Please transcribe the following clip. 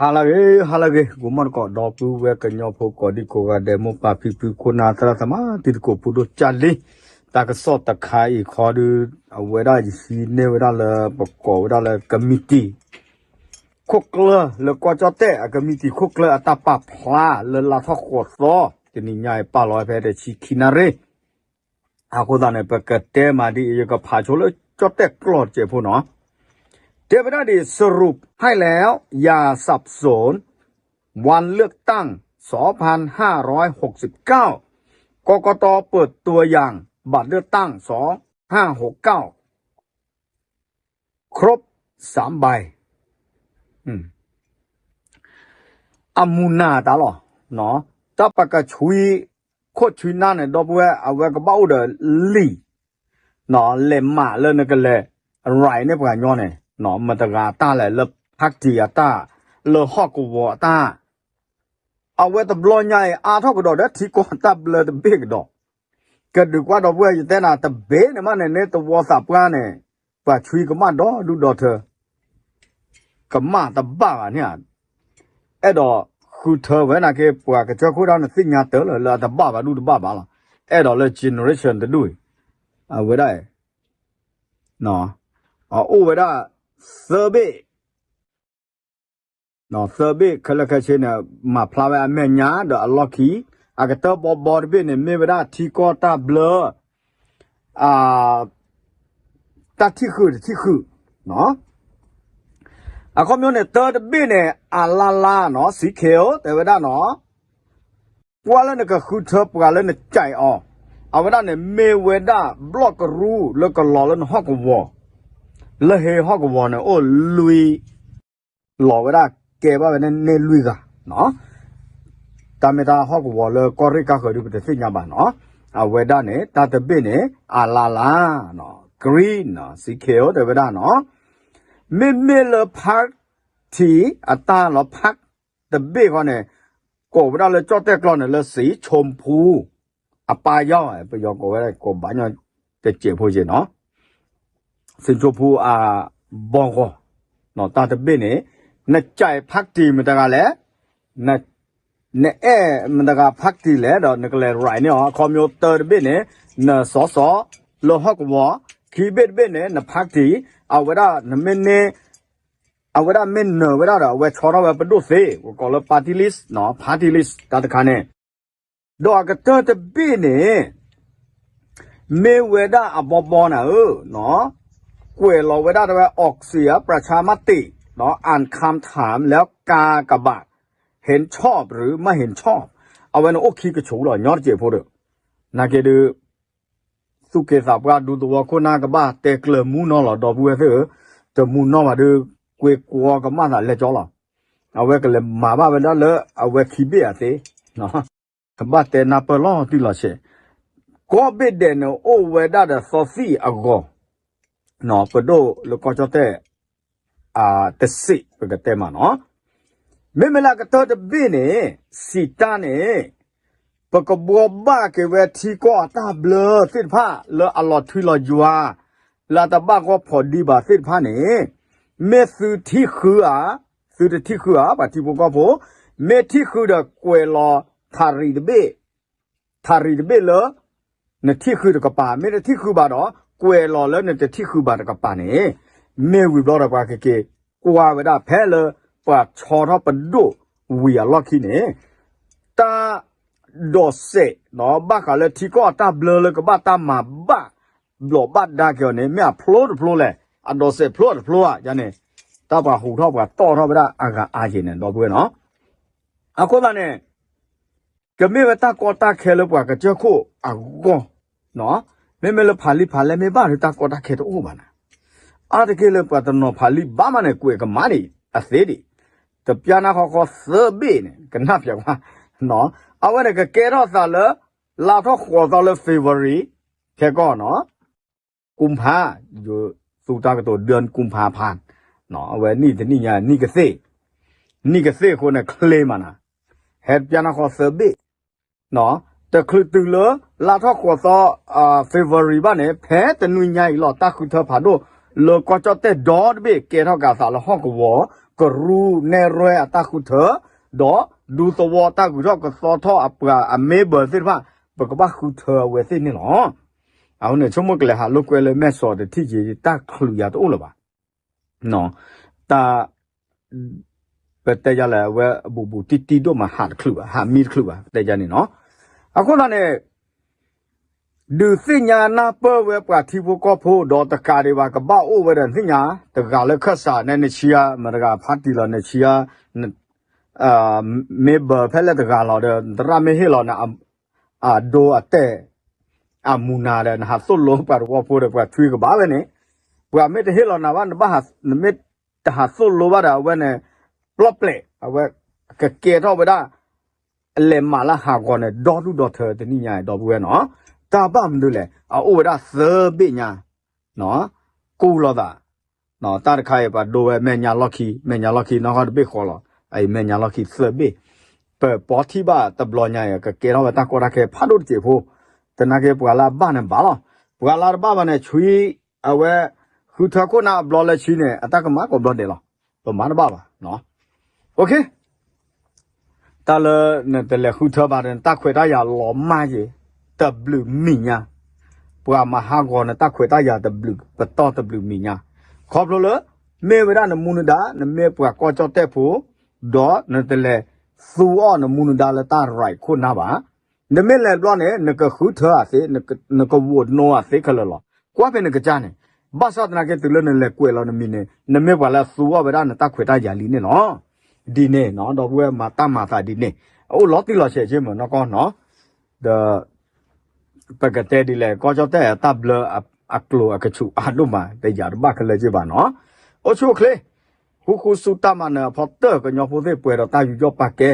ဟါလၢအဂ့ၤ ဟါလၢအဂ့ၤ ဂီၤမီၢ်တကိး ဒီပုၢ်ဝဲၢ်ကညီဖိကိးဒံကိးဂၤဒဲး မိၢ်ပၢ်ဖံဖု ခိၣ်နၢ်သရၣ်သမါ တံၤသကိးဖိဒိၣ်ကၢ်လံ, တၢ်ကစီၣ်တခါအံၤခီဒုး အဝဲဒၣ်ယဟံးန့ၢ်ဝဲဒၣ်လၢ ပကိးဝဲဒၣ်လၢကမံးတံာ် ခိၣ်ကျၢၢ်လၢကီၢ်ကၠီၣ်တဲၣ် အကမံးတံာ်ခိၣ်ကျၢၢ်အတၢ်ပာ်ဖျါလၢလါထီၣ်ဃိးသီ တနံၤညါအံၤ ပာ်လီၤဝဲဖဲတဆံခံနၣ်ရံၣ် အဃိသတးန့ၣ် ပကတဲမၤဒ်အံၤ ယကဖးဆိလၢကၠီၣ်တဲၣ်ကျိာ်တစဲးဖိနီၤ, တဲဝဲဒၣ်ဒ် สรุปให้แล้ว อย่าสับสน วันเลือกตั้ง สองพันห้าร้อยหกสิบเก้า กกต เปิดตัวอย่างบัตรเลือกตั้ง สองห้าหกเก้า ครบสามใบ အမူနၤတၢ်လီၤ, တၢ်ပကဆွံ ခိၣ်ဆွံနၢ်န့ၣ် ဒီပုၢ်ဝဲၢ် အဝဲကဘၣ်အိၣ်ဒီးလံာ် လဲးမးလၢနကလဲၤ write န့ၢ်ပှၤညီန့ၣ် မတၤတဂၤအတၢ်လဲၣ် လၢ party အတၢ် လၢဟီၣ်ကဝီၤအတၢ် အဝဲတဘျီညါအံၤ အါထီၣ်ကဒီးဒီးထံကီၢ်တၢ်ဘျၢတဘ့ၣ်ကဒီး, ကဒုးကွၢ်ဒီပုၢ်ဝဲၢ် ယတဲနၤ တဘ့ၣ်န့ၣ်မးန့ၣ် နတဝီသးပှၢ်န့ၣ် ပှၤဆွံကမၣ်ဒီဒူၣ်ဒီထၢ ကမၣ်တဘၣ်ဘၣ်န့ၣ်ဧါ, အဲၣ်ဒိးဃုထၢဝဲနာ်က့ ပှၤကစၢၢ်ခိၣ်ဒၣ်န့ၣ်သ့ၣ်ညါတၢ်လၢ လၢအတဘၣ်ဘၣ်ဒူၣ်တဘၣ်ဘၣ်လီၤ, အဲၣ်ဒိးလၢ generation တဒူၣ်အံၤ အဝဲဒၣ် အအိၣ်ဝဲဒၣ် သၢဘ့ၣ် သၢဘ့ၣ်ခဲလၢာ်ခဲဆ့န့ၣ် မၤဖျါဝဲအမဲာ်ညါဒီးအလီၢ်ခံ, အကတၢၢ်ဘီဘီတဘ့ၣ်န့ၣ် မ့ၢ်ဝဲဒၣ်ထံကီၢ်တၢ်ဘျၢ တၢ်ထံၣ်ဃုာ်တထံၣ်ဃုာ်, အခီပညီန့ၣ် တၢ်တဘ့ၣ်န့ၣ် အလါလါနီၤ စံးခဲအိၣ် တဲဝဲဒၣ်နီၤ, ကွၢ်လၢနကဃုထၢပှၤလၢနကဲအီၤ, အဝဲဒၣ်န့ၣ် မ့ၢ်ဝဲဒၣ်ဘျီၣ်ကရူၢ်လၢကလီၤလၢနဟီၣ်ကဝီၤ, လၢဟ့ဟီၣ်ကဝီၤန့ၣ် အိၣ်လွံၢ် လီၤဝဲဒၣ်ကဲဘၣ်ဝဲန့ၣ်လွံၢ်ဂၤ, တၢ်မ့ၢ်တၢ်ဟီၣ်ကဝီၤလၢကီၢ်ရ့ၣ်ကါဃၢၤဒုး ပတသ့ၣ်ညါဘၣ်နီၤ, အဝဲဒၣ်န့ၣ် တၢ်တဘ့ၣ်န့ၣ် အလါလါ, green နီၤ စံးခဲအိၣ် တဲဝဲဒၣ်နီၤ, မ့မ့ၢ်လၢ party အတၢ်လီၤ party တဘ့ၣ်ဃီန့ၣ် ကိးဝဲဒၣ်လၢကၠီၣ်တဲၣ်ကျိာ်န့ၣ်လၢ စံၣ်ဆိဖူ အပၢ်ယီၤ ပယီၤကိးဝဲဒၣ်ကိးဘၣ်ညီတစဲးဖိက့နီၤ, စံၣ်ဆိဖူအဘီဂီၤ, တၢ်တဘ့ၣ်န့ၣ် နကဲ party မတၤတဂၤလဲၣ်, နအဲၣ်မတၤတဂၤ party လဲၣ်ဒီး နကလဲၤ write န့ၢ်အီၤ, အခီပညီတၢ်တဘ့ၣ်န့ၣ် နစီၤစီၤလၢဟီၣ်ကဝီၤ, ခံဘ့ၣ်တဘ့ၣ်န့ၣ် န party, အဝဲဒၣ်နမ့ၢ်န့ၢ် အဝဲဒၣ်မ့ၢ်နၢၤဝဲဒၣ်ဒီး အဝဲဆီထီၣ်ဝဲပဒိၣ်သ့ ပကိးလၢ party list နီၤ party list တၢ်တခါန့ၣ်, ဒီးအကတၢၢ်တဘ့ၣ်န့ၣ် မ့ၢ်ဝဲဒၣ်အဘီဘီနၤဧၢ, ကွဲးလီၤဝဲဒၣ်တဝဲ ออกเสียงประชามติ อ่านคำถามแล้วกากบาท เห็นชอบหรือไม่เห็นชอบ အဝဲန့ၣ်အိၣ်ခံကဆိးလီၤ ညီတစဲးဖိဒီး, နာ်က့ဒုး သူၣ်က့သးပှၢ် ဒူသဝီခိၣ်နၢ်ကဘၣ်တဲကျၢၤမူနီၢ်လီၤ ဒီပုၢ်ဝဲၢ်သ့ၣ်ဧၢ, တမူနီၢ်ဘၣ်ဒီး ကွ့ကွီကမၣ်သးလဲၤကၠီလီၤ, အဝဲကလဲၤမၤဘၣ်ဝဲဒၣ်လၢအဝဲခံဘ့ၣ်အသ့ ကဘၣ်တဲနၢ်ပၢၢ်လီၤတံၢ်လီၤဆဲး, ကိးဘ့ၣ်ဒဲးန့ၣ်အိၣ်ဝဲဒၣ်ဒီးသီသံၣ်အဂီၢ်, ပဒိၣ်လၢကီၢ်ကၠီၣ်တဲၣ် တစ့ၣ် ပကတဲမးနီၤ, မ့မ့ၢ်လၢအကတၢၢ်တဘ့ၣ်န့ၣ် စံးတၢ်န့ၣ် ပကဘှီဘၣ်က့ၤဝဲထံကီၢ်အတၢ်ဘျၢသ့ၣ်တဖၣ် လၢအလီၤထွံလီၤယွၤ လၢအတဘၣ်ဂီၢ်ဖိးဒံးဘၣ်သ့ၣ်တဖၣ်န့ၣ် မ့ၢ်သုထံၣ်ဃုဧါ, သုတထံၣ်ဃုဧါ ပှၤထံဖိကီၢ်ဖိ, မ့ၢ်ထံၣ်ဃုဒီးကွဲးလီၤထးရံၣ်တဘ့ၣ် ထးရံၣ်တဘ့ၣ်လၢ နထံၣ်ဃုတကပၤ, မ့ၢ်တထံၣ်ဃုဘၣ်ဒီး ကွဲးလီၤလၢနတထံၣ်ဃုဘၣ်တကပၤန့ၣ်, မ့ၢ်ဝံၤဘျီဒီးပှၤကက့ၤကွၢ်ဝဲဒၣ်ဖဲလၢ ပှၤဆီထီၣ်ပဒိၣ်ဝံၤအလီၢ်ခံန့ၣ်, တၢ် ဒိးစဲး ဘၣ်ဃးလၢထံကီၢ်အတၢ်ဘျၢလၢကဘၣ်တၢ်မၤဘၣ်ဘျီးဘၣ်ဒါက့ၤအီၤန့ၣ် မ့ၢ်အဖျိတဖျိလဲၣ်, အဒိးစဲးဖျိတဖျိဧါန့ၣ်, တၢ်ပှၤဟူးထီၣ်ပှၤတီၢ်ထီၣ်ဝဲဒၣ်အဂၤအါက့ၤန့ၣ် ဒီပုၢ်ဝဲၢ်နီၤ, အဃိသတးန့ၣ် ကမ့ၢ်ဝဲတၢ်ကီတၢ်ခဲလၢပှၤကစၢၢ်ခိၣ်အဂီၢ်, မ့မ့ၢ်လၢဖးလံာ်ဖးလဲၢ်မ့ၢ်ဘၣ်ဒီး တၢ်ကီတၢ်ခဲတအိၣ်ဘၣ်နၤ, အါတက့ၢ်လၢပှၤတနီၤဖးလံာ်ဘၣ်မးန့ၣ် ကွဲးကမၣ်ဒံးအသ့ဒံး, တပျၢ်နၢ်ဃီဃီသၢဘ့ၣ်န့ၣ် ကနၣ်ပျးကွၢ်, အဝဲန့ၣ်ကကဲထီၣ်သးလၢ လါထီၣ်ဃိးသီလၢ February ခဲကီၢ်နီၤ ကုမ်ဖါ, သူတၢ်ကတိၤ เดือนกุมภาพันธ์ အဝဲနံၣ်တနံၣ်ညါ နံၣ်ကသ့ၣ်, နံၣ်ကသ့ၣ်အဃိန့ၣ် ချ့မးနၤ, ဟဲတပျၢ်နၢ်ဃီသၢဘ့ၣ်, တချုးတုၤလၢ လါထီၣ်ဃိးသီ February ဘၣ်န့ၣ် ဖဲတနွံညါအံၤလီၤ တၢ်ဃုထၢဖးဒိၣ် လၢကီၢ်ကၠီၣ်တဲၣ်ဒီတဘ့ၣ် ကဲထီၣ်က့ၤအသးလၢဟီၣ်ကဝီၤ ကရူၢ်နဲၣ်ရွဲအတၢ်ဃုထၢ, ဒီးဒူသဝီတၢ်ဂုၤထီၣ်ကသီထီၣ်အပှၤအ member သ့ၣ်တဖၣ် ပကဘၣ်ဃုထၢအဝဲသ့ၣ်န့ၣ်လီၤ. အဃိန့ၣ် ဆိကမိၣ်ကလဲၤဟးလိာ်ကွဲလၢမဲၢ်စီးတထံၣ်က့ၤ တၢ်ချုးယၤတအိၣ်လၢၤဘၣ်. တၢ် ပတဲယၤလဲၣ် အဝဲအဘူးဘူးတံၢ်တံၢ်ဒိၣ်မး ဟးတချုးဘၣ် ဟးမံတချုးဘၣ် ပတဲယၤန့ၣ်နီၤ. အဃိသတးန့ၣ် ဒုးသ့ၣ်ညါနၢ်ပၢၢ်ဝဲပှၤထံဖိကီၢ်ဖိ ဒီးတကးဒံးဘၣ် ကဘၣ်အိၣ်ဝဲဒီးသ့ၣ်ညါ တဂၤလၢခၢၣ်စးန့ၣ် နဆံးဧါ, မတဂၤဖးတံၢ်လီၤ နဆံးဧါ, member ဖဲလဲၣ်တဂၤလီၤဒီး နသရၣ်မ့ၢ်ဟ့ၣ်လီၤနၤ အဒိအတဲာ် အမူနၤဒီး နဟးသိၣ်လိပှၤသဝီဖိဒီး ပှၤထွံကဘၣ်ဝဲန့ၣ်, ပှၤမ့ၢ်တဟ့ၣ်လီၤနၤဘၣ် နဘၣ် နမ့ၢ်တဟးသိၣ်လိဘၣ်ဒီး အဝဲန့ၣ် ပျီၣ်ပျဲး အဝဲကကဲထီၣ်ဝဲဒၣ် အလဲၤမၤလၢဟးဂီၤန့ၣ် ဒီဒူၣ်ဒီထၢတနံၣ်ညါ ဒီပုၢ်ဝဲၢ်နီၤ. တၢ်ဘၣ်မနုၤလဲၣ် အအိၣ်ဝဲဒၣ်သၢဘ့ၣ်ညါ ကူၣ်လိာ်သး တၢ်တခါအံၤ ပှၤဒိဝဲမဲာ်ညါလီၢ်ခံ မဲာ်ညါလီၢ်ခံ နီၢ်ခီတဘ့ၣ်ဃီလီၤ. အအံၤမဲာ်ညါလီၢ်ခံသၢဘ့ၣ်, ပပီထံၣ်ဘၣ်တဘျီညါအံၤ ကကဲထီၣ်ဝဲတၢ်ကီတၢ်ခဲဖးဒိၣ်တစဲးဖိ, သနာ်က့ပှၤလၢအဘၣ်န့ၣ်ဘၣ်လီၤ. ပှၤလၢတဘၣ်ဘၣ်န့ၣ် ဆွံ အဝဲ ဃုထၢခိၣ်နၢ်အဘျီလၢဆံန့ၣ် အတၢ်ကမၣ်ကိးဘျီဒဲးလီၤ. ပမၤတဘၣ်ဘၣ်. တၢ်လၢနတလဲၤဃုထၢဘၣ်ဒီး နတၢ်ခွဲးတၢ်ယာ်လီၤမၢ်က့ၤ တဘျုးမံၤညါ, ပှၤမၤဟးဂီၤနတၢ်ခွဲးတၢ်ယာ်တဘျုးပတီၢ်တဘျုးမံၤညါ, ခီဖျိလၢ မ့ၢ်ဝဲဒၣ်နမူနဒါ နမ့ၢ်ပှၤကီၢ်ကၠီၣ်တဲၣ်ဖိ, ဒီးနတလဲၤသူအီၤနမူနဒါလၢတၢ် right ခိၣ်နၢ်ဘၣ်. နမ့ၢ်လဲၤဘျီန့ၣ် နကဃုထၢအသ့, နက vote no အသ့ခဲလၢာ်လီၤ. ကွၢ်ဖဲနကစၢ်န့ၣ်, ဘၣ်ဆၣ်သနာ်က့တုၤလၢနလဲၤကွဲးလီၤနမံၤန့ၣ် နမ့ၢ်ပှၤလၢသူအီၤဝဲဒၣ်နတၢ်ခွဲးတၢ်ယာ်လံန့ၣ်လီၤ. ဒ်န့ၣ်နီၤ ဒီပုၢ်ဝဲၢ်မၤတၢ်မၤသးဒ်န့ၣ်, အအိၣ်လီၤတံၢ်လီၤဆဲးက့မ့ၢ်နီၢ်ကီၢ်နီၤ, ဒီး ပကတဲဒ်လဲၣ် ကီၢ်ကၠီၣ်တဲၣ်အတၢ်ဘျၢအကျိၤအကဆူးအဒိၣ်မး တယာ်တဘၣ်ခဲလၢာ်က့ဘၣ်နီၤ. အိၣ်ဆူၣ်အိၣ်ချ့, ဃူဃူဆူတၢ်မၤနၢၤအဖီတၢၢ် ကညီဖိသ့ၣ်ပှဲၤဒီးတၢ်ယူးယီၣ်ပာ်ကဲ